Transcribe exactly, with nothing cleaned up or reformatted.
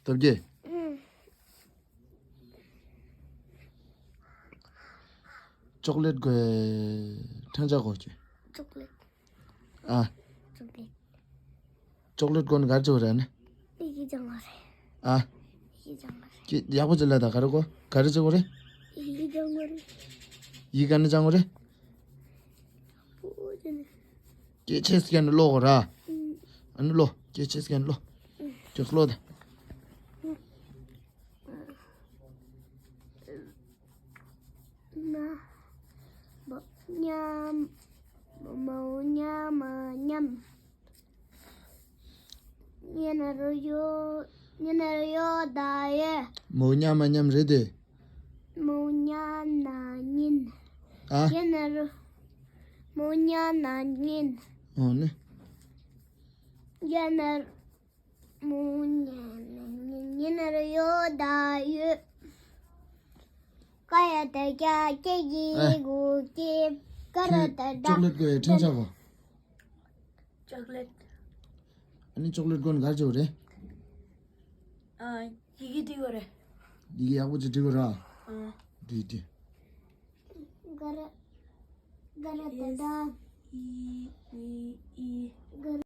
སྟོབས་རྒྱལ། ཨུམ། ཅོག་ལེད་དགོས། ཕྲེང་ཅག་དགོས་ཀྱི། ཅོག་ལེད། ཨ། ཅོག་ལེད། ཅོག་ལེད་དགོས་ན་ག་རེ་བྱེད་དགོས་རེད་ཨ་ནི། ཡི་གེ་སྦྱང་དགོས་རེད། ཨ། ཡི་གེ་སྦྱང་དགོས་རེད། ཀྱི་ཡག་པོ་ཅིག་ལབ་དང་། ག་རེ་དགོས། ག་རེ་བྱེད་དགོས་རེད། ཡི་གེ་སྦྱང་དགོས་རེད། ཡི་གེ་ག་ནས་སྦྱང་དགོས་རེད། པོ་ཅི་ནས། སྐད་ཆ་ཟེར་མཁན་ནི་ཀློག་དགོས་ར། ཨུམ། ཨ་ནི་ཀློག་སྐད་ཆ་ཟེར་མཁན་ནི་ཀློག་ཁྱོད་ཀློག་དང་། ན། མོ་ཉ། མོ་ཉ་མ་ཉམ། ཉ་ན་རོ་ཡོ། ཉ་ན་རོ་ཡོ་ད་ཡོད། མོ་ཉ་མ་ཉམ་རེད་དེ། མོ་ཉ་ན་ཉིན། ཨ། ཉ་ན་རོ། མོ་ཉ་ན་ཉིན། ཨོ་ནི། ཉ་ན། མོ་ཉ་ན་ཉིན། ཉ་ན་རོ་ཡོ་ད་ཡོད། ཀ་ཡ་ཏ་ཀྱ་ཀྱེ་ཀྱི་ཨེ། གུ་ཀྱེ། ཀ་ར་ཏ་ཏ། ཅོག་ལེད་དགོས། ཕྲེང་ཅག་དགོས། ཅོག་ལེད། ཨ་ནི་ཅོག་ལེད་དགོས་ན་ག་རེ་བྱེད་དགོས་རེད། ཨ། ཡི་གེ་འབྲི་དགོས་རེད། ཡི་གེ་ཡག་པོ་ཅིག་འབྲི་དགོས་ར། ཨ། འབྲི་འབྲི། ག་ར། ག་ར་ཏ་ཏ། ཨི་ཨི་ཨི། ག་ར།